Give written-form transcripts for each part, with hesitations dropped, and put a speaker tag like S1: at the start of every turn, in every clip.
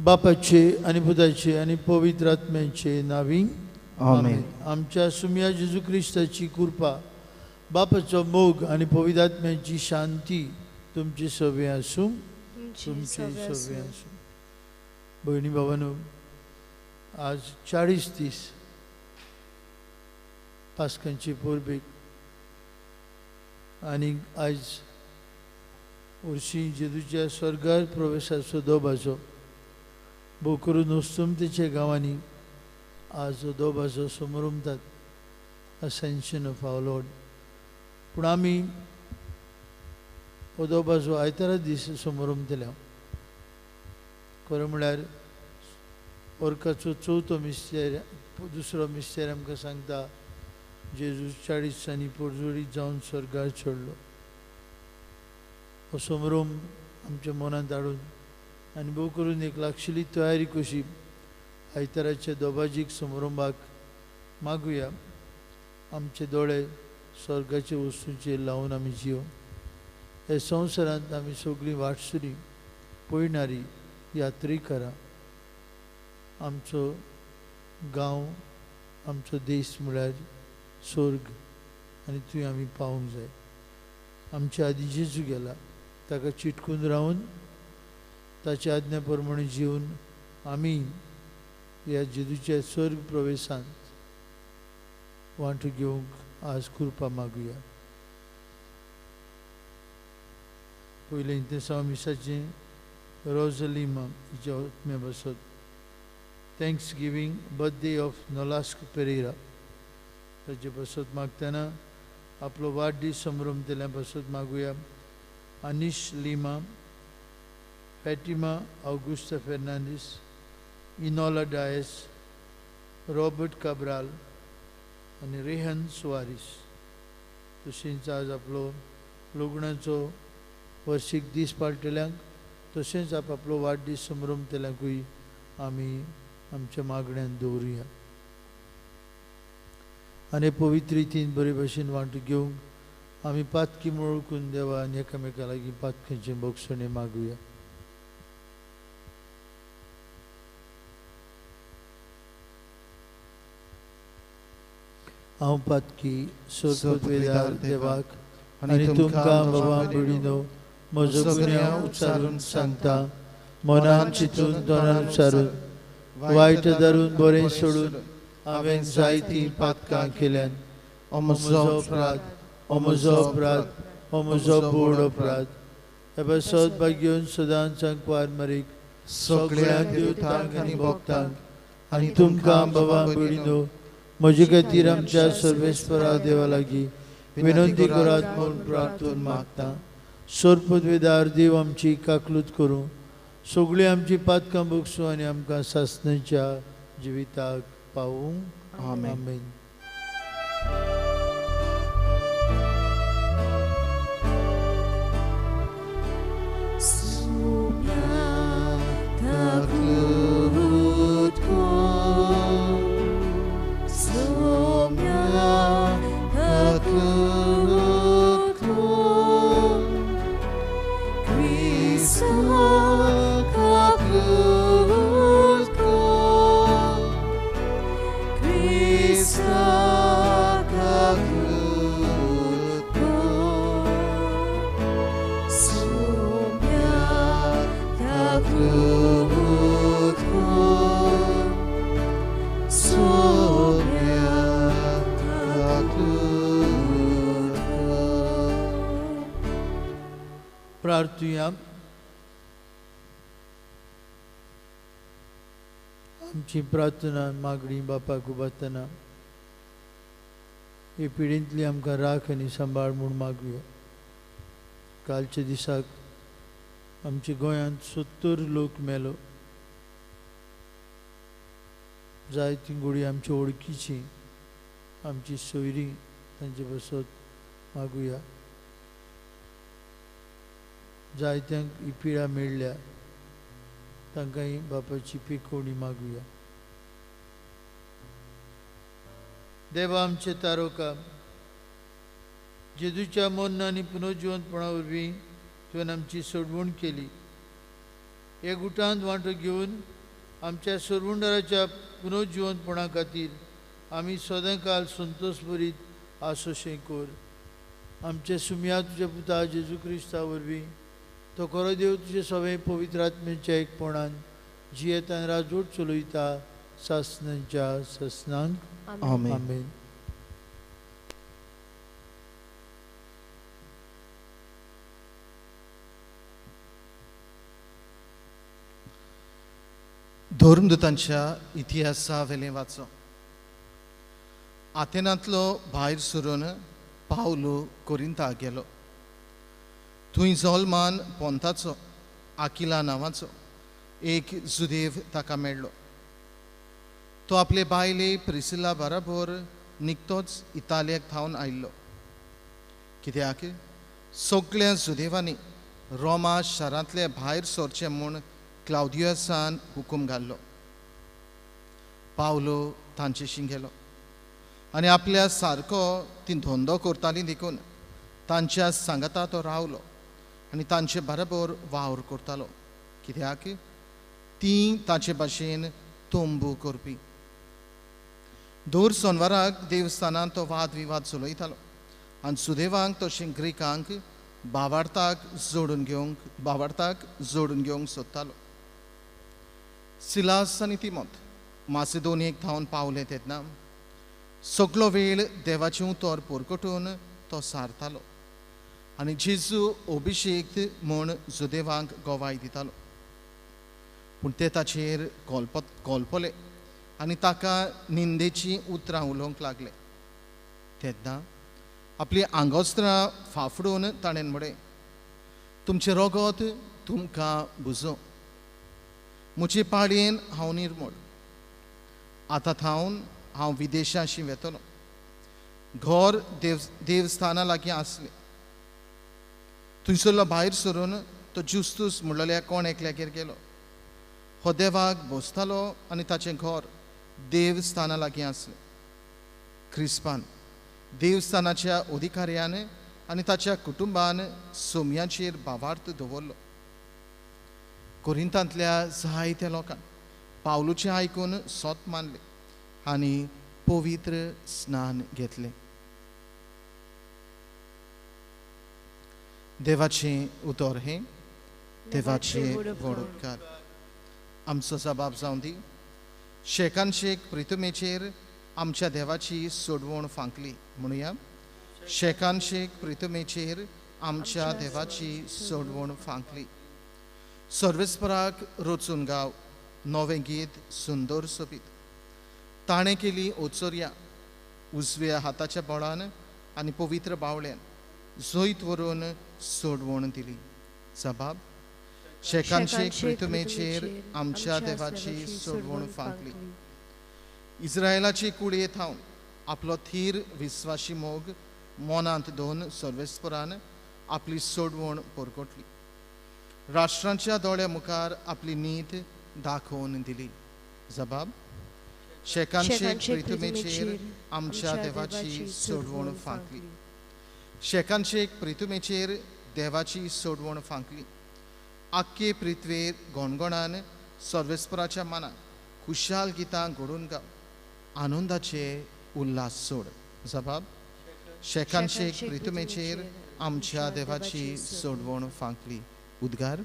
S1: बापाचे आनी पुताचे आनी पवित्र आत्म्याचे नावी आमेन. आमच्या सुम्या जेजू क्रिस्ताची कृपा, बापाचो मोग आनी पवित्र आत्म्याची शांती तुमची सवे आसूं, तुमची सवे आसूं. भयणी भावांनो, आज 40 दीस पास्कांची परबेक आनी आयज वर्शी जेजूच्या स्वर्गार प्रवेशाचो दबाजो भोव करून वस्तुमतेच्या गांवांनी आज दबाजो समरमतात, असेन्शन ऑफ our Lord. पूण आमी हो दबाजो आयतारा दीस समरमतले. खरें म्हळ्यार वर्काचो चवथो मिस्तेर, दुसरो मिस्तेर आमकां सांगता जेजू 40 दिसांनी पोरजोडीत जावन स्वर्गार चडलो. हो समरोम आमच्या मनांत हाडून आनी भोव करून एक लागशिल्ली तयारी कशी आयताराच्या दोबाजीक समारंभाक मागुया. आमचे दोळे स्वर्गाचे वस्तूंचेर लावन आमी जिवन ह्या संवसारांत आमी सगळीं वाटसुरी पयणारी यात्रेकरां. आमचो गांव, आमचो देश म्हळ्यार स्वर्ग आनी थंय आमी पावूंक जाय. आमच्या आदी जेजू गेला ताका चिटकून रावन ताच्या आज्ञा प्रमाणे जिवन आमी ह्या जेजूच्या स्वर्ग प्रवेशांत वांटो घेवंक आज कृपा मागुया. पयलें इंतेसांव मिसाचें रोजलिमा हिच्या आत्म्या बसत thanksgiving birthday of Nolasco Pereira ताचे बसत मागतना आपलो वाडदीस समरमतल्या बसत मागुया. Anish Lima, Fatima Augusta Fernandes, Enola Dias, Robert Cabral आनी रेहन सुवारीस. तशेंच आज आपलो लग्नाचो वर्शीक दीस पाळटल्यांक तशेंच आप आपलो वाडदीस समरमतल्यांकूय आमी आमच्या मागण्यान दवरुया. आनी पवित्र रितीन बरे भशेन वांटो घेवंक आमी पातकी वळखून देवा आनी एकामेका लागीं पातकेचें भोगसणें मागुया. हांव पातकी सोरपतवेदार देवाक आनी तुमकां बाबा भयणीनो म्हजो गुन्यांव उच्चारून सांगता. मनान चिंतून तोंडान उच्चारून वायट धरून बरें सोडून हांवें जायतीं पातकां केल्यान. हो म्हजो अपराध, हो म्हजो अपराध, हो म्हजो व्हड अपराध. हे पासत भाग्योन सदांच सांकवार मरीक सगळ्या देवतांक आनी भक्तांक आनी तुमकां बाबा भयणीनो म्हजे खातीर आमच्या सर्वेस्परा देवा लागीं विनंती करात म्हूण प्रार्थून मागता. सोरपतवेदार देव आमची काकलूत करूं, सगळीं आमची पातकां भोगसूं आनी आमकां सासणाच्या जिविताक पावूं. आमेन. प्रार्थुया. आमची प्रार्थना मागणी बापाक उबारतना हे पिढींतली आमकां राख आनी सांबाळ म्हूण मागुया. कालच्या दिसाक आमच्या गोंयांत 70 लोक मेलो. जायतीं घोडी आमची वळखीची आमची सोयरी तांचे पासत मागुया। जायत्यांक ही पिडा मेळ्ळ्या तांकांय बापाची पिकोवणी मागुया। देवा आमचे तारोका जेजूच्या मरण आनी पुनर्जिवंतपणा वरवीं तुवें आमची सोडवण केली। हे गुटांत वांटो घेवन आमच्या सोडवणदाराच्या पुनर्जिवंतपणा खातीर आमी सदांकाल संतोशभरीत आसोशें कर। आमचे सुमया तुज्या पुता जेजू क्रिस्ता वरवीं तो खरो देव तुजे सगळे पवित्र आत्म्याच्या एकपणान जियेतान राजवट चलयता सासनांच्या सासनांक
S2: आमेन।
S1: आमेन।
S2: धर्मदूतांच्या इतिहासा वेलें वाचो। आथेनांतलो भायर सरून पावलो कोरिंता गेलो। थंय जोलमान पोंताचो आकिला नांवाचो एक जुदेव ताका मेळ्ळो। तो आपले बायले प्रिसिला बराबर निकतोच इतालियाक थावन आयिल्लो, कित्याक सगळ्या जुदेवांनी रोमा शारांतले भायर सरचें म्हूण क्लावदियसान हुकूम घाल्लो। पावलो तांचेशी गेलो आनी आपल्या सारको ती धंदो करताली देखून तांच्या सांगाता तो रावलो आनी तांचे बराबर वावर करतालो, कित्याक ती ताचे भाशेन तंबू करपी। दर सोनवाराक देवस्थानांत तो वाद विवाद चलयतालो आनी सुदेवांक तशें ग्रिकांक बावार्थाक जोडून घेवंक सोदतालो। सिलास आनी तिमोत मासिदोनियेक थावन पावले तेन्ना सगलो वेळ देवाचें उतर परगटून तो सारतालो आनी जेजू अभिषेक म्हूण जुदेवांक गवाय दितालो। पूण ते ताचेर कोलपले आनी ताका निंदेचीं उतरां उलोवंक लागले। तेन्ना आपली आंगोस्त्रां फाफडून ताणें म्हळें, तुमचें रोगोत तुमकां बुजों, म्हजे पाळयेन हांव निर्मळ, आतां थावन हांव विदेशाशी वेतलो। घर देवस्थाना लागीं आसलें। थंयसरलो भायर सरून तो जुस्तूस म्हणलेल्या कोण एकल्यागेर गेलो। हो देवाक बसतालो आनी ताचें घर देवस्थाना लागीं आसलें। क्रिस्पान देवस्थानाच्या अधिकाऱ्यान आनी ताच्या कुटुंबान सोम्याचेर भावार्थ दवरलो। कोरिंतांतल्या जायत्या लोकांक पावलूचें आयकून सोत मानलें आनी पवित्र स्नान घेतलें। देवाचें उतर हें देवाचें व्हड उपकार। आमचो जबाब जावं दी। शेकान शेक प्रितमेचेर आमच्या देवाची सोडवण फांकली म्हणुया। शेकान शेक प्रितमेचेर आमच्या देवाची सोडवण फांकली। सर्वेस्पराक रचून गाव नवें गीत सुंदर सोबीत। ताणें केली ओचोर्या उजव्या हाताच्या बळान आनी पवित्र बावल्यान जैत व्हरून सोडवण दिली। जबाब शेकान शेक प्रितमेचेर आमच्या देवाची सोडवण फांकली। इस्रायलाची कुडये थावन आपलो थीर विस्वाशी मोग मनांत दोन सर्वेस्परान आपली सोडवण परगटली। राष्ट्रांच्या दोळ्या मुखार आपली नीत दाखोवन दिली। जबाब शेकान शेक प्रितमेचेर आमच्या देवाची सोडवण फांकली। शेकान शेक प्रितमेचेर देवाची सोडवण फांकली। आख्खे पृथ्वेर गणगणान सर्वेस्पराच्या मनान खुशाल गितां घडून गाव आनंदाचे उल्हास सोड। जबाब शेकान शेक प्रितमेचेर आमच्या देवाची सोडवण फांकली। उद्गार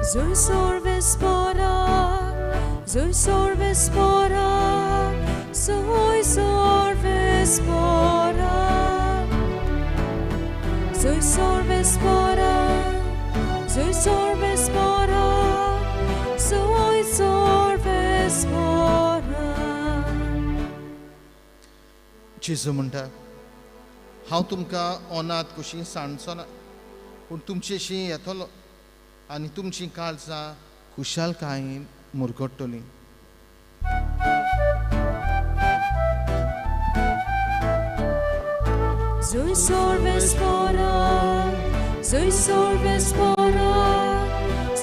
S3: Zoy sorvespora, zoy sorvespora, zoy sorvespora, zoy sorvespora, zoy sorvespora.
S2: जेजू म्हणटा, हांव तुमकां अनाथ कशी सांडचो ना, पूण तुमचेशी येतलो आनी तुमचीं काळजां खुशालकायेन मुरगट्टलीं.
S3: Zoe sorves pora, zoe sorves pora,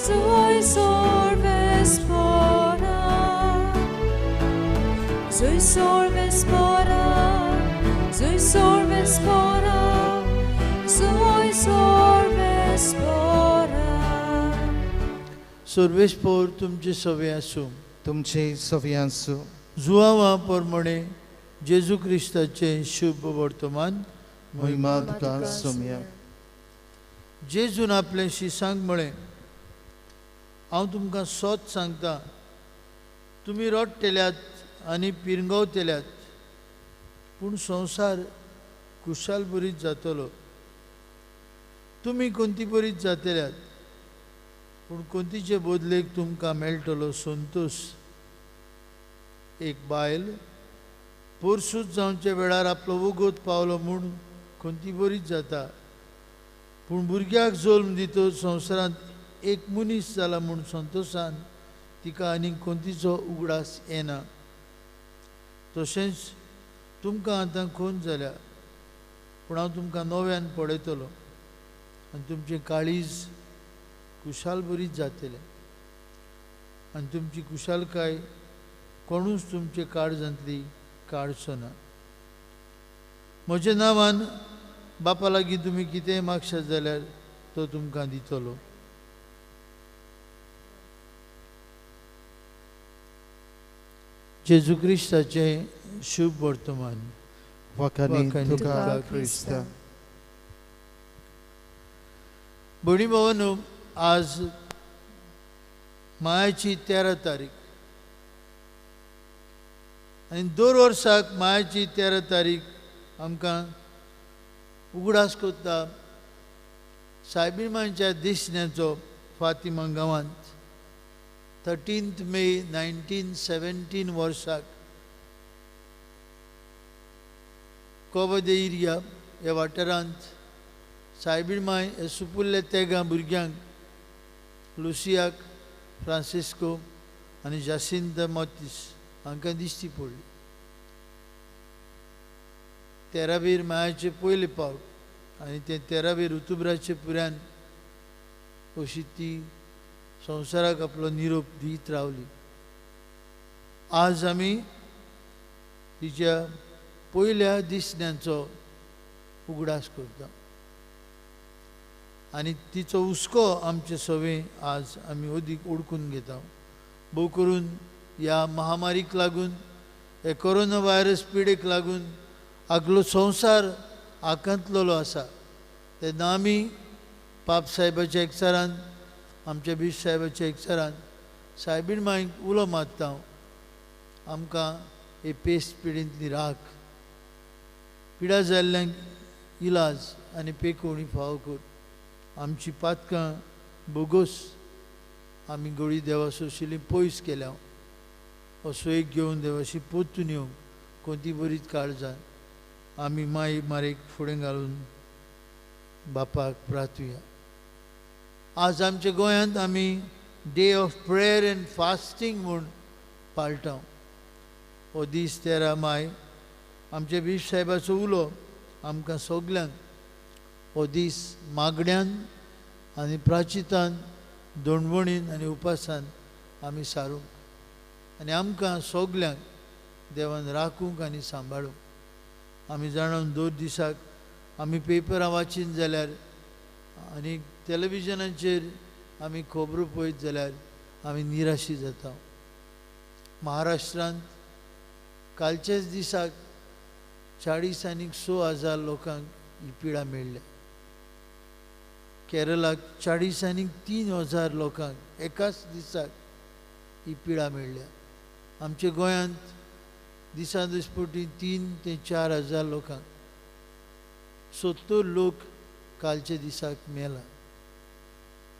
S3: zoe sorves pora, zoe sorves pora, zoe sorves pora, zoe sorves pora.
S1: Sarves पोर तुमचे सवे आसूं,
S2: तुमचे सवे आसूं.
S1: जुआवा प्रमाणे जेजू क्रिस्ताचें शुभ वर्तमान.
S2: महिमा तुका सोम्या.
S1: जेजून आपलें शिसांक म्हळें, हांव तुमकां सोत सांगता, तुमी रडटेल्यात आनी पिरंगवतेल्यात, पूण संवसार खुशाल बरीत जातलो. तुमी कोणती बरीत जातल्यात, पूण कोणतीचे बदलेक तुमकां मेळटलो संतोश. एक बायल पोरसूत जावचे वेळार आपलो वगत पावलो म्हूण कोणती बरीच जाता, पूण भुरग्याक जल्म दितो संवसारांत एक मनीस जाला म्हूण संतोशान तिका आनीक कोणतीचो उगडास येना. तशेंच तुमकां आतां खून जाल्या, पूण हांव तुमकां नव्यान पळयतलो आनी तुमचें काळीज खुशाल बरीच जातलें आनी तुमची खुशालकाय कोणूच तुमचे काळजांतली काडचो ना. म्हज्या नांवान बापा लागीं तुमी कितेंय मागशात जाल्यार तो तुमकां दितलो. जेजू क्रिस्ताचें शुभ वर्तमान.
S2: वाखाणी तुका क्रिस्ता.
S1: भयणी भावांनो, आज मायाची 13 तारीख आनी दर वर्साक मायाची 13 तारीख आमकां उगडास करता सायबीमांच्या दिसण्याचो फातिमा गांवांत 13 मे 1917 वर्साक कोबा दे एरिया ह्या वाठारांत सायबीण माय हे सुपुल्ल्या तेगां भुरग्यांक लुसियाक, फ्रांसिस्को आनी जासिंत मोतीस हांकां दिश्टी पडली. 13 मायाचे पयले पावट आनी ते 13 ऋतुब्राचे पुऱ्यान अशी ती संवसाराक आपलो निरोप दीत रावली. आज आमी तिच्या पयल्या दिसण्यांचो उगडास करता आनी तिचो हुस्को आमचे सवे आज आमी अदीक ओडकून घेता. भोव करून ह्या महामारीक लागून, हे कोरोना व्हायरस पिडेक लागून आगलो संवसार आकांतलेलो आसा. तेन्ना आमी पाप साहेबाच्या एकचारान, आमच्या बीश साहेबाच्या एकचारान सायबीण मायक उलो मारता, आमकां हे पेस्ट पिडेंतली राख, पिडा जाल्ल्यांक इलाज आनी पेकोवणी फावो कर. आमची पातकां बोगोस आमी गोळी देवा सोशिल्ली पयस केल्या. असो एक घेवन देवाशी पोतून येवंक कोणती बरीच काळजान आमी माई मारेक फुडें घालून बापाक प्रार्थुया. आज आमच्या गोंयांत आमी day of prayer and fasting म्हूण पाळटा. हो दीस 13 माय आमच्या बीश साहेबाचो उलो आमकां सगल्यांक हो दीस मागण्यान आनी प्राचितान, दोणवणीन आनी उपासान आमी सारूंक आनी आमकां सगल्यांक देवान राखूंक आनी सांबाळूंक. आमी जाणून 2 दिसाक आमी पेपरां वाचीन जाल्यार आनी टेलिविजनाचेर आमी खबरो पळयत जाल्यार आमी निराशी जाता. महाराष्ट्रांत कालच्याच दिसाक 40 आनी 6 हजार लोकांक ही पिडा मेळ्ळ्या. केरळाक 40 आनी 3 हजार लोकांक एकाच दिसाक ही पिडा मेळ्ळ्या. आमच्या गोंयांत दिसान दिसपटी 3 ते 4 हजार लोकांक, 70 लोक कालच्या दिसाक मेला.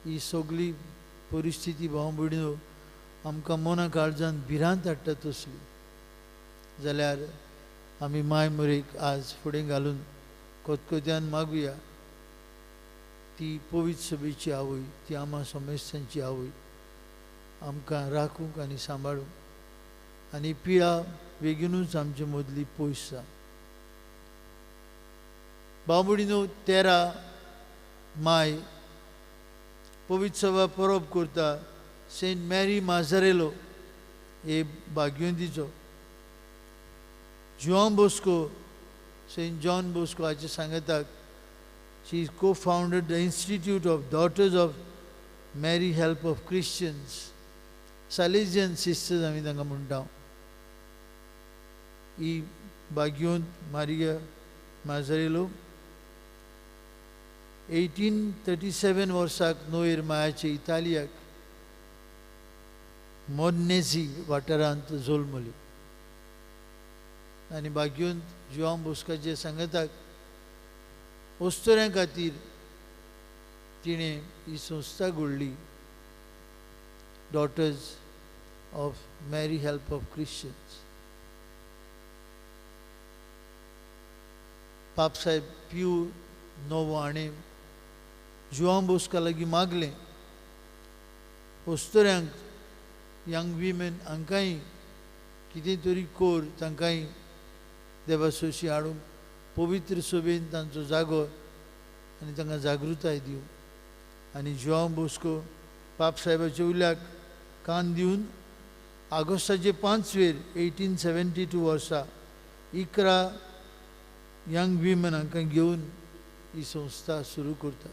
S1: ही सगळी परिस्थिती भाव भयणीनो आमकां मना काळजान भिरांत हाडटा तसली जाल्यार आमी माय मोरेक आज फुडें घालून कोतकोत्यान मागुया. ती पवित्र सभेची आवय, ती आमा समेस्तांची आवय, आमकां राखूंक आनी सांबाळूंक आनी पिळा बेगीनूच आमचे मदली पयस जावं. भाव भयणीनो, 13 माय पवित्र सभा परब करता सेंट मॅरी माझारेलो हे भाग्यवंतीचो. Joao Bosco, saint John Bosco हाचे सांगाताक she is co-founded the Institute of Daughters of Mary Help of Christians, Salesian Sisters आमी तांकां म्हणटा. ही भाग्यवंत मारिया माझारेलो 1837 वर्साक नोयर मायाचे इतालियाक मोर्नेझी वाठारांत जल्मली आनी भाग्यवंत जुआंव बोस्काचे सांगाताक अस्तुऱ्यां खातीर तिणें ही संस्था घडली, Daughters of Mary Help of Christians. पापसाहेब पियू नोवो हाणें जुआंव बोस्का लागीं मागलें अस्तुऱ्यांक, यंग विमेन हांकांय कितें तरी कोर, तांकांय देवा सोशी हाडूंक पवित्र सभेन तांचो जागो आनी तांकां जागृताय दिवं. आनी जुआंव बोस्को पापसाहेबाच्या उल्याक कान दिवन ऑगस्टाचे 5 वेर 1872 वर्सा 11 यंग विमन हांकां घेवन ही संस्था सुरू करता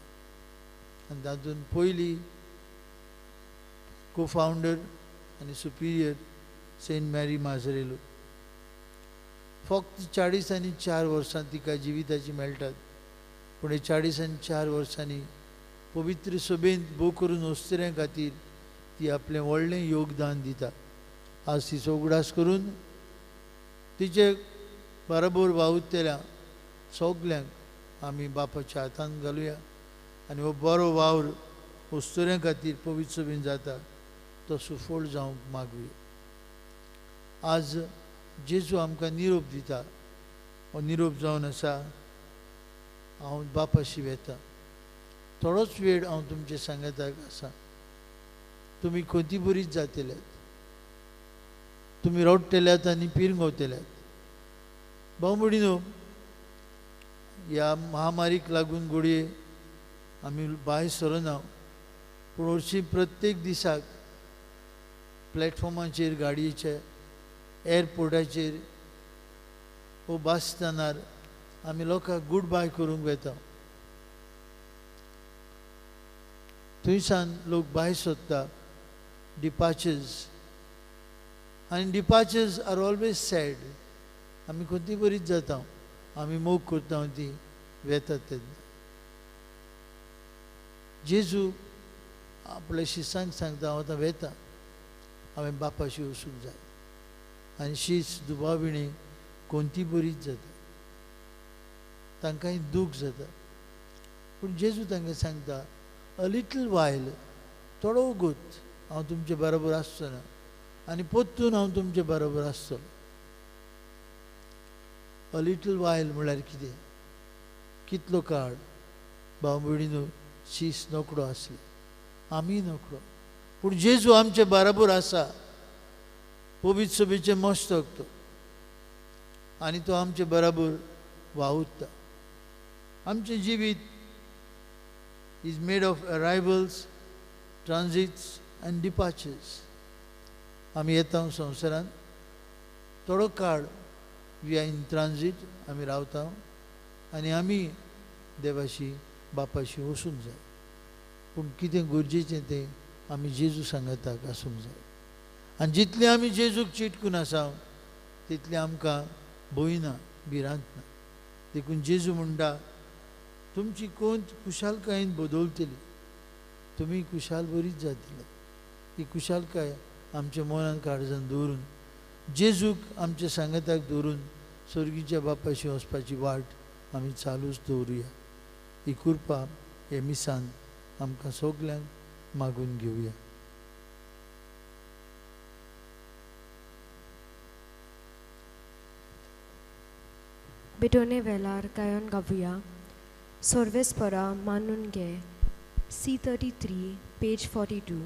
S1: आनी तातूंत पयली को-फावंडर आनी सुपिरियर सेंट मॅरी माझारेलो. फक्त 44 वर्सां तिका जिविताची मेळटात, पूण हे 44 वर्सांनी पवित्र सभेंत भोव करून अस्तुऱ्यां खातीर ती आपलें व्हडलें योगदान दिता. आज तिचो उगडास करून तिचे बरोबर वावुरतल्या सगल्यांक आमी बापाच्या हातान घालुया आनी हो बरो वावर अस्तुऱ्यां खातीर पवित्र सभेन जाता तो सुफळ जावंक मागुया. आज जेजू आमकां निरोप दिता, हो निरोप जावन आसा, हांव बापाशी वेता, थोडोच वेळ हांव तुमचे सांगाताक आसा, तुमी खंती बरीच जातल्यात, तुमी रडटल्यात आनी पिरंगवतल्यात. भाव भयणीनो, ह्या महामारीक लागून घडये आमी भायर सरना, पूण हरशीं प्रत्येक दिसाक प्लॅटफॉर्माचेर, गाडयेच्या, एअरपोर्टाचेर वो बस स्टँडार आमी लोकांक गूड बाय करूंक वेता. थंयसान लोक भायर सोदता, डिपार्चर्स, आनी डिपार्चर्स are always sad. आमी खंती बरीच जाता, आमी मोग करता ती वेतात तेन्ना. जेजू आपल्या शिसांक सांगता, हांव आतां वेता, हांवें बापाशी वचूंक जाय. आनी शीस दुबाविणे कोणती बरीच जाता, तांकांय दूख जाता, पूण जेजू तांकां सांगता, अ लिटल वायल, थोडो वगत हांव तुमचे बरोबर आसचो ना आनी परतून हांव तुमचे बरोबर आसतलो. अ लिटल वायल म्हळ्यार कितें? कितलो काळ? भाव भयणीनो, शीस नोकडो आसले, आमी नोकडो, पूण जेजू आमचे बरोबर आसा. पवित्र सभेचें मस्तक तो आनी तो आमचे बरोबर वावुरता. आमचें जिवीत is made of arrivals, transits and departures. आमी येता संवसारांत, थोडो काळ we are in transit, आमी रावता आनी आमी देवाशी बापाशी वचूंक जाय, पूण कितें गरजेचें तें आमी जेजू सांगाताक आसूंक जाय. आनी जितलें आमी जेजूक चिटकून आसा तितलें आमकां भंय ना, भिरांत ना. देखून जेजू म्हणटा, तुमची कोंत खुशालकायेन बदलतली, तुमी खुशाल बरीच जातले. ही खुशालकाय आमच्या मनान काळजान दवरून, जेजूक आमच्या सांगाताक दवरून स्वर्गीच्या बापाशी वचपाची वाट आमी चालूच दवरुया. ही कृपा हे मिसान आमकां सगल्यांक मागून घेवया.
S3: बिटोने वेलार गायन गावया, सर्वेस्परा मानून घे, C33, page 42.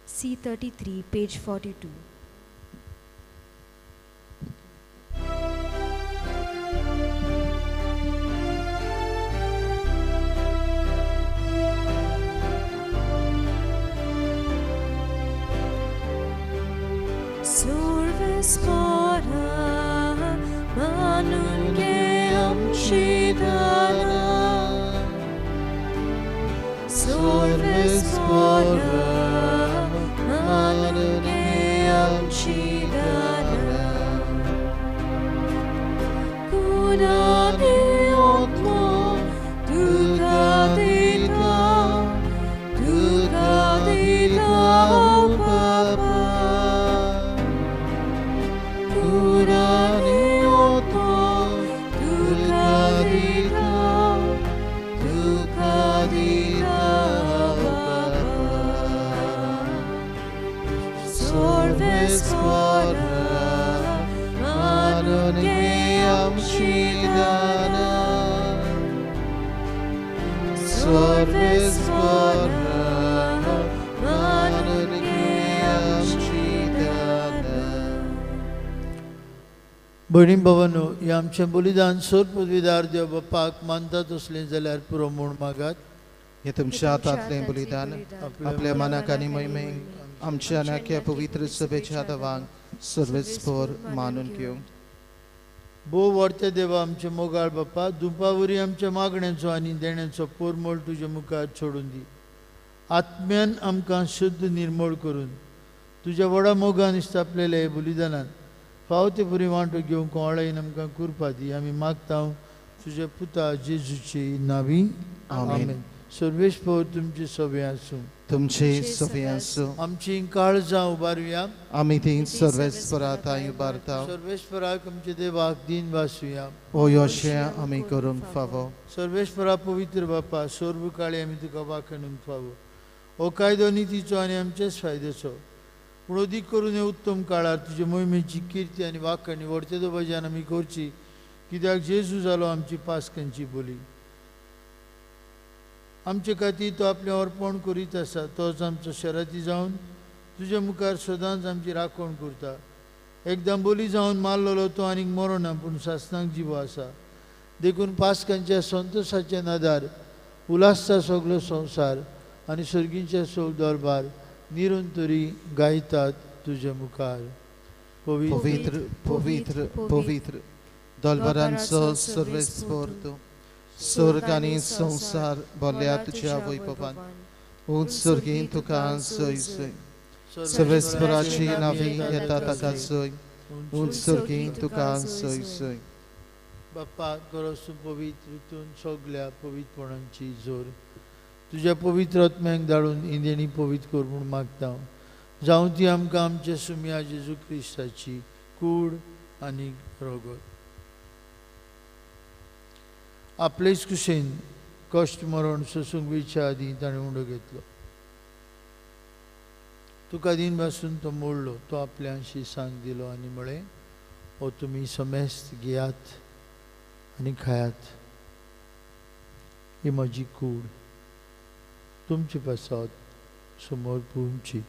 S3: C33, page 42. Sorvespora manunge amshidana. Sorvespora manunge amshidana. Kudani otmo tukadita tukadita papa. Kudani otmo tukadita tukadita papa. Sorvespora manunge amshidana. Sorvespora manunge amshidana.
S1: भयणी भावांनो, हें आमचें बलिदान सोर पदवीदार देव बापाक मानता तसलें जाल्यार पुरो म्हूण मागात.
S2: हे तुमच्या हातांतलें बलिदान आपल्या मनाक आनी मोहिमेक आमच्या नाक्या पवित्र सभेच्या दवांक सर्वेस्पोर मानून घेवंक.
S1: भोव व्हडत्या देवा आमचे मोगाळ बापा, दुपावरी आमच्या मागण्याचो आनी देण्याचो पोरमोळ तुज्या मुखार सोडून दी. आत्म्यान आमकां शुद्ध निर्मोळ करून तुज्या व्हडा मोगान स्थापलेल्या हे बलिदानान फाव ते पुरी वांटो घेवंक कोणायन आमकां कृपा दी. आमी मागता तुज्या पुता जेजूची नावी. आमेन. सर्वेस्पोर तुमचे सवे आसूं.
S2: तुमचे सवे आसूं.
S1: आमची काळजां उबारुया.
S2: आमी ती सर्वेस्परा थंय उबारता.
S1: सर्वेस्पराक आमच्या देवाक दीन वासूया.
S2: ओ अशें आमी करूंक फावो.
S1: सर्वेस्परा पवित्र बापा, सर्व काळी आमी तुका वाखणूंक फावो. हो कायदो नितीचो आनी आमचेच फायद्याचो, पूण अदीक करून हे उत्तम काळार तुजे मोहिमेची किर्ती आनी वाखणी व्हडते दबाज्यान आमी करची, कित्याक जेजू जालो आमची पास्कांची बोली. आमचे खातीर तो आपलें अर्पण करीत आसा, तोच आमचो शराती जावन तुज्या मुखार सदांच आमची राखण करता. एकदां बोली जावन मारलेलो तो आनीक मरोना, पूण सासणाक जिवो आसा. देखून पास्कांच्या संतोशाच्या नादार उल्हासता सगलो संवसार आनी सर्गींच्या सोल दरबार निरंतरी गायतात तुज्या मुखार.
S2: पवित्र पवित्र पवित्र दलबरांचो सर्वेस्पोर तूं, स्वर्ग आनी संवसार भरल्या तुज्या वैभवान. उंच सर्गीन तुका जय जय. सर्वेस्पराची नावी येता ताका जय. उंच सर्गीन तुका जय जय.
S1: बाप्पा गरज तूं पवित्र तूं सगल्या पवित्रपणांची जोर तुज्या पवित्र आत्म्याक धाडून इंदेणी पवित्र कर म्हूण मागता. जावं ती आमकां आमच्या सुम्या जेजू क्रिस्ताची कूड आनी रगत. आपलेच कुशेन कश्ट मरण सोसूंक वेच्या आदीं ताणें उंडो घेतलो. तुका दीन पासून तो मोडलो, तो आपल्याशी सांग दिलो आनी म्हळें, हो तुमी समेस्त घेयात आनी खायात, ही म्हजी कूड तुमचे पासत समोर पुंची.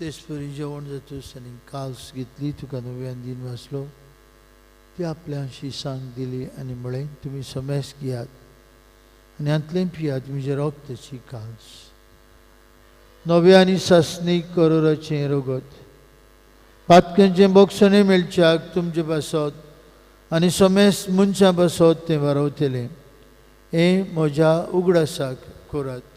S1: तेच परी जेवण जातूच आनी काल्स घेतली, तुका नव्यान दीन वाचलो, ती आपल्याशी सांग दिली आनी म्हळें, तुमी समेस्त घेयात आनी हांतलें पियात, म्हजें रक्ताची काल्स, नव्या आनी सासणीक करोराचें रगत, पातक्यांचें बोगसणें मेळच्याक तुमचे पासत आनी समेस्त मनशां पासत तें वारवतलें. हें म्हज्या उगडासाक करात.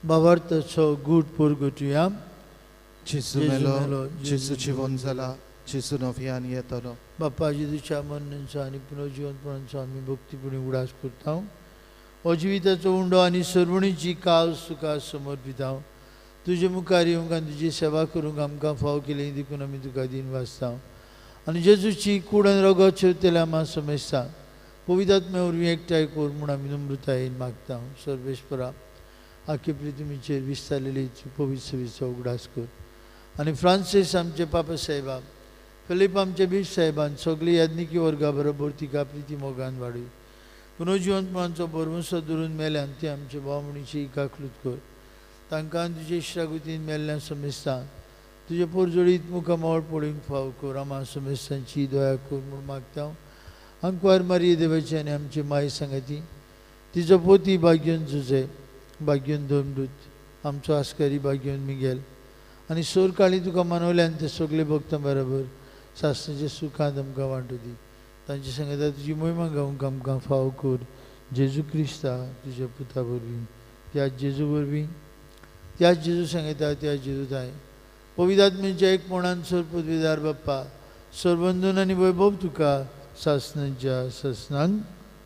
S1: भावार्थाचो गूट पुरगुटया.
S2: जेजू मेलो, जेजू जिवन जाला, जेजू नव्यान येतलो.
S1: बाप्पा जेजूच्या मरणाचो आनी पुनर्जिवंतपणाचो आमी भक्तीपणी उगडास करता. हो जिविताचो उंडो आनी सर्वणीची कास तुका समर्पिता. तुजे मुखार येवंक आनी तुजी सेवा करूंक आमकां फाव केली देखून आमी तुका दीन वाचता. आनी जेजूची कूड आनी रगत शेवतेल्या आमा समजता पवित्र आत्म्या वरवीं एकठांय कर म्हूण आमी नम्रतायेन मागता. सर्वेस्परा आखे पृथ्वीचेर विस्तारलेली पवित्र सभेचो उगडास कर आनी फ्रांसीस आमचे पापा साहेबा, फिलीप आमचे बीश साहेबान सगळी याज्ञिकी वर्गा बरोबर तिका प्रिती मोगान वाडय. पुनर्जिवंतपणाचो भरवंसो धरून मेल्यान ते आमचे भावणीची काकलूत कर. तांकां तुजे इश्टागतीन मेल्ल्यान समेस्तां तुजे पोरजोडीत मुखामळ पळोवंक फाव कर. आमा समेस्तांची दया कर म्हूण मागता. आंकवार मारये देवाची आनी आमची माय सांगाती तिजो पोती भाग्योन जुजे, भाग्योन दोमदूत, आमचो आस्कारी भाग्योन मिगेल आनी सोरकाळी तुका मानवल्यान ते सगळे भक्तां बरोबर सासणाच्या सुखांत आमकां वांटू दी. तांचे सांगता तुजी मोहिमा गावंक आमकां फाव कर. जेजू क्रिस्ता तुज्या पुता वरवीं, त्या जेजू वरवीं, त्याच जेजू सांगता त्या जेजू ताय पवित्र आत्म्याच्या एकपणान सर पदवीदार बाप्पा सरबंधून आनी वैभव तुका सासणाच्या सासणांक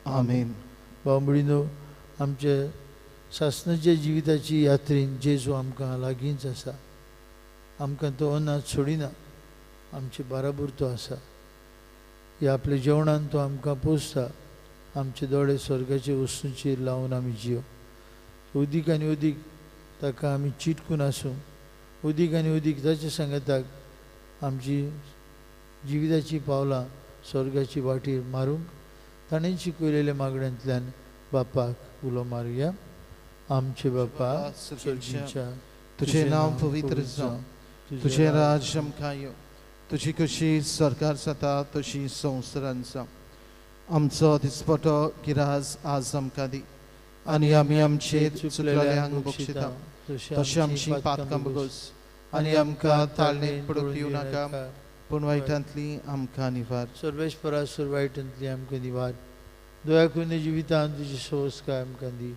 S2: आमेन.
S1: भाव भयणीनो, आमचे सासणाच्या जिविताची यात्रेन जेजू आमकां लागींच आसा. आमकां तो अनाथ सोडिना, आमचे बाराबर तो आसा. ह्या आपल्या जेवणान तो आमकां पोसता. आमचे दोळे स्वर्गाचे वस्तूंचेर लावन आमी जियो. उदीक आनी उदीक ताका आमी चिटकून आसूं. उदीक आनी उदीक ताच्या सांगाताक आमची जिविताची पावलां स्वर्गाची वाटेर मारूंक ताणें शिकयलेल्या मागण्यांतल्यान बापाक उलो मारुया. आमचे बापा स्वर्गीच्या,
S2: तुझें नांव पवित्र जावं, तुझें राज्य आमकां येवं, तुजी कशी सरकार जाता तशी संवसारांत जावं. आमचो दिसपटो गिराज आज आमकां दी आनी आमी आमचे चुकलेल्यांक बक्षिता तशें आमची पातकां बगोस आनी आमकां ताळणेक पडूंक दिवं नाका, पूण वायटांतली आमकां निवार.
S1: सर्वेस्परा सर्व वायटांतली आमकां निवार. दया करून जिवितांत तुजी संस्कार आमकां दी.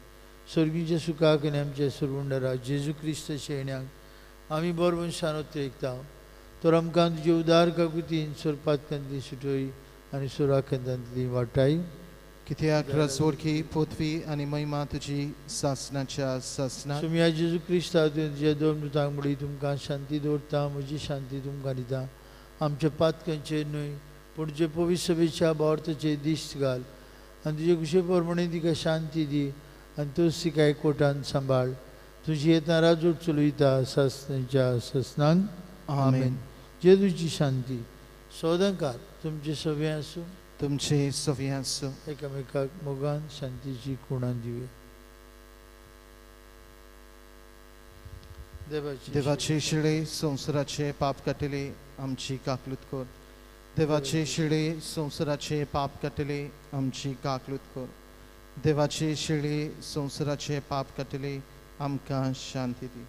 S1: स्वर्गीच्या सुखाक आनी आमच्या सरवंडरा जेजू क्रिस्ताच्या येण्याक आमी बरोबर शानोत एकता. तर आमकां तुजे उदार काकुतीन सोरपातकांतली सुटोय आनी सोराकांतांतली वाटाय.
S2: कित्याक रसवडकी पोथवी आनी महिमा तुजी सासणाच्या सासणाक.
S1: सुमया जेजू क्रिस्ता तुज्या दोन दुतांक मुडी तुमकां शांती दवरता, म्हजी शांती तुमकां दिता. आमच्या पातकांचेर न्हय पूण जे पवित्र सभेच्या भावार्थाचेर दिश्ट घाल आनी तुजे कुशे प्रमाणे तिका शांती दी आनी तूंच तिका एकवटान सांबाळ. तुजी येतना राजूट चलयता सासणाच्या सासणाक
S2: आमेन.
S1: जेजूची शांती सदांकाळ तुमचे सगळे आसूं,
S2: तुमचे सगळे आसूं.
S1: एकामेकाक मोगान शांतीची खुणा दिवया.
S2: देवाचे शिळे संवसाराचे पाप काडटले आमची काकलूत कर. देवाचे शिळे संवसाराचे पाप काडटले आमची काकलूत कर. देवाचे शिळे संवसाराचे पाप काडटले आमकां शांती दी.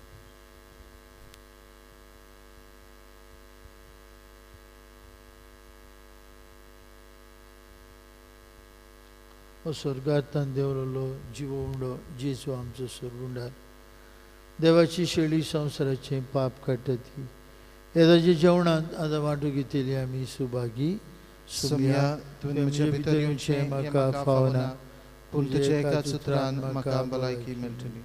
S1: हो स्वर्गांतल्यान देंवलेलो जिवो उंडो जेजू आमचो सरगुंडार देवाची शेळी संवसाराचें पाप काडटा ती येदाच्या जेवणांत आतां वांटू घेतली आमी सुभागी.
S2: सुमया, तुवें म्हजे भितर येवचें म्हाका फावना, पूण तुज्या एकाच उतरान म्हाका भलायकी मेळटली.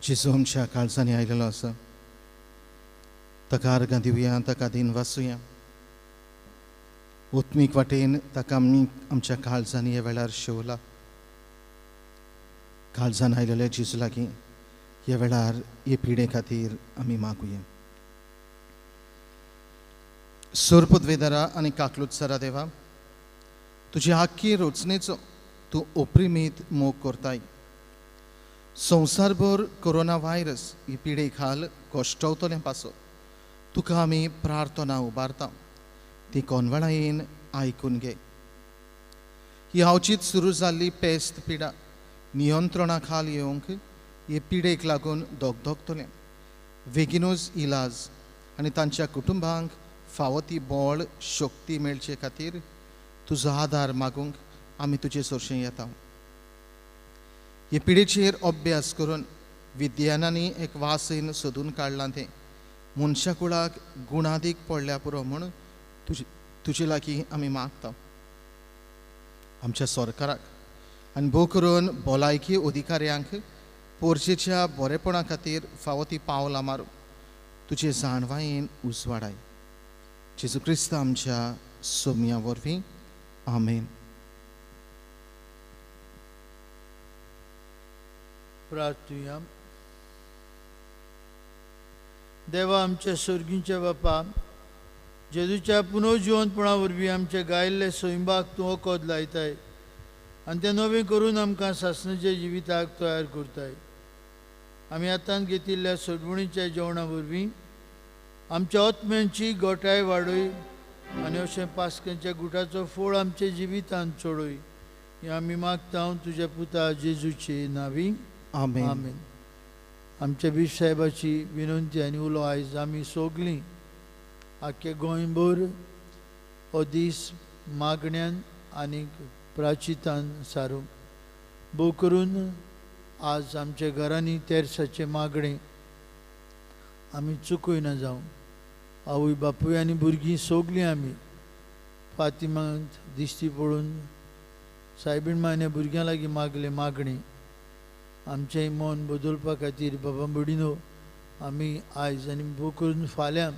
S2: जेजू आमच्या काळजांनी आयलेलो आसा. ताका आर्गां दिवया, ताका दिन वाचुया. उत्मीक वाटेन ताका आमी आमच्या काळजांनी ह्या वेळार शेवला. काळजान आयलेल्या जेजू लागीं ह्या वेळार हे पिडे खातीर आमी मागुया. सोरपदवेदारा आनी काकलुत्सरा देवा, तुजी आख्खी रचनेचो तूं ओप्रिमीत मोग करताय. संवसारभर कोरोना व्हायरस ही पिडे खाल कश्टवतलें पासो तुका आमी प्रार्थना उबारता, ती कोनवळायेन आयकून घे. ही अवचीत सुरू जाल्ली पेस्त पिडा नियंत्रणा खाल येवंक हे पिडेक लागून दगदगतलें बेगीनूच इलाज आनी तांच्या कुटुंबांक फावो ती बळ शक्ती मेळचे खातीर तुजो आदार मागूंक आमी तुजे सरशें येता. हे पिडेचेर अभ्यास करून विज्ञानांनी एक वासीन सोदून काडलां तें मनशा कुळाक गुणादीक पडल्या पुरो म्हूण तुजे लागीं आमी मागता. आमच्या सरकाराक आनी भोव करून भलायकी अधिकाऱ्यांक पोरचेच्या बरेपणा खातीर फावो ती पावलां मारूंक तुजे जाणवायेन उजवाडाय. जेजू क्रिस्त आमच्या सोम्या वरवीं, आमेन.
S1: प्रार्थुया. देवा आमच्या सोर्गींच्या बापा, जेजूच्या पुनर्जिवंतपणा वरवीं आमच्या गायिल्ले सोयंबाक तूं वखद लायताय आनी तें नवें करून आमकां सासणाच्या जिविताक तयार करताय. आमी आतां घेतिल्ल्या सोडवणीच्या जेवणा वरवीं आमच्या आत्म्यांची गोठाय वाडय आनी अशें पास्कांच्या गुटाचो फोळ आमच्या जिवितांत चडय, हें आमी मागता तुज्या पुता जेजूचे नांवी,
S2: आमेन.
S1: आमेन. आमच्या बीश साहेबाची विनंती आनी उलो आयज आमी सोगलीं आख्खे गोंयभर हो दीस मागण्यान आनी प्राचितान सारूंक, भोव करून आज आमच्या घरांनी तेरसाचें मागणें आमी चुकयना जावं. आवय बापूय आनी भुरगीं सोगलीं आमी फातिमांत दिश्टी पडून सायबीण मायने भुरग्यां लागीं मागलें मागणें आमचें मन बदलपा खातीर. बाबा भयणीनो, आमी आयज आनी भोव करून फाल्यां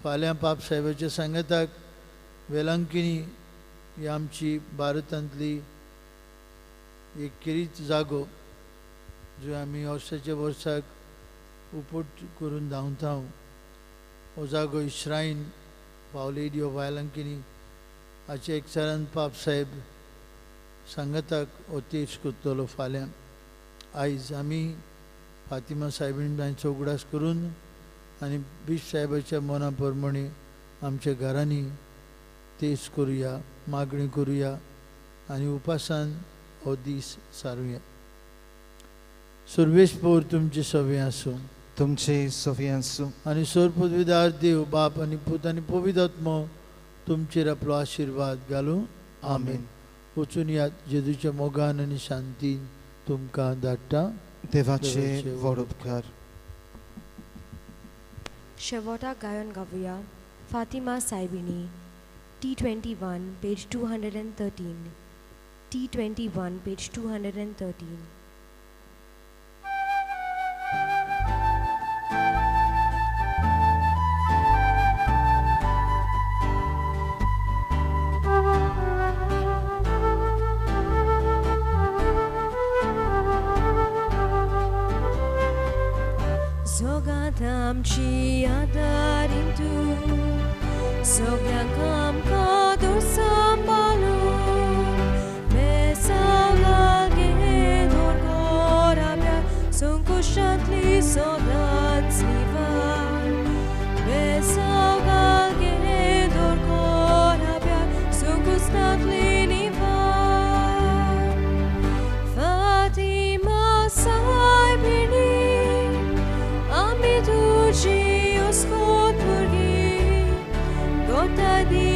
S1: फाल्यां पाप साहेबाच्या सांगाताक वेलांकिनी ही आमची भारतांतली एक खेरीत जागो जो आमी वर्साच्या वर्साक उपट करून धांवता. हो जागो shrine Our Lady of Vailankanni हाचे एकचारान पाप साहेब सांगाताक हो तेज करतलो फाल्यां. आयज आमी फातिमा साहेबीन तांचो उगडास करून आनी बीश साहेबाच्या मना प्रमाणे आमच्या घरांनी तेज करुया, मागणी करुया आनी उपासान हो दीस सारुया. सर्वेश पोर तुमचे सवे आसूं,
S2: तुमचे सवे आसूं.
S1: आनी सर्वपदवीदार देव बाप आनी पूत आनी पवित्र आत्मो तुमचेर आपलो आशिर्वाद घालूं, आमेन. वचून यात जेजूच्या मोगान आनी शांतीन तुमकां धाडटा.
S2: देवाचे व्हड उपकार.
S3: शेवटा गायन गावया Fatima सायबिणी, T21 page 213, T21 page 213. आमची आदारीन तूं सगळ्यांक आमकां दूर सांबाळून बेसांगाल घे दोर संकुश्टांतली सदांच निवार, बेसांगाल घे दोर संकुश्टांतली निवार. फातिमा सायबिणी आमी तुजी उसकोत भुरगीं, गोता दी